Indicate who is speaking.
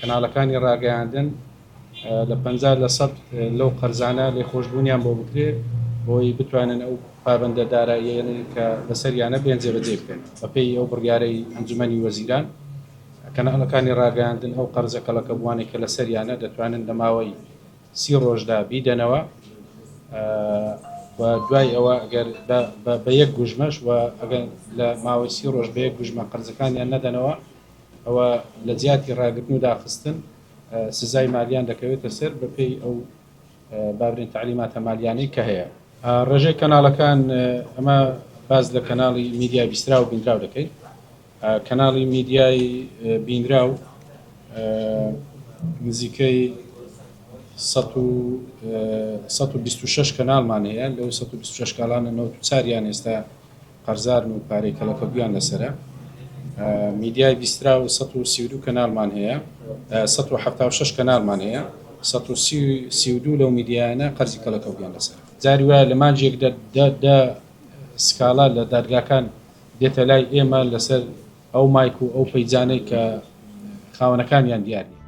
Speaker 1: کەناڵەکانی ڕاگەیاندن لە 50 لە سەد لەو قەرزانە لێخۆشبوونیان بۆ بکرێ بۆی بتوانن ئەو پابەندە داراییانەی کە لەسەریانە بێن جێبەجێ بکەن. بەپێی ئەو بڕیارەی ئەنجومەنی وەزیران، کەناڵەکانی ڕاگەیاندن ئەو قەرزە کەڵەکەبووانەی کە لەسەریانە دەتوانن لە ماوەی سی ڕۆژدا بیدەنەوە و دوای ئەوە ئەگەر بە یەک گوژمەش و ئەگەر لە ماوەی سی ڕۆژ بە یەک گوژمە قەرزەکانیان نەدەنەوە ئەوە لە جیاتی ڕاگرتن و داخستن سزای مالیان دەکەوێتە سەر بەپێی ئەو بابرێن تەعلیماتە مالیانەی کە هەیە. ڕێژەی کەناڵەکان ئەمە باس لە کەناڵی میدیای بیستراو و بینراو دەکەین. کەناڵی میدیای بینراو نزیکەی 126 کەناڵمان هەیە، لەو 126 کاڵانە 94 یان ئێستا قەرزارن و پارەی کەڵەکەبوویان لەسەرە. میدیای بیستراو 132 کەناڵمان هەیە، 176 کەناڵمان هەیە، 132 لەو میدیایانە قەرزی کەڵەکەبوویان لەسەرە. جاری وایە لە مانگێکدا دە سکاڵا لە دادگاکان دێتە لای ئێمە لەسەر ئەو مایک و ئەو پەیجانەی کە خاوەنەکانیان دیار نین.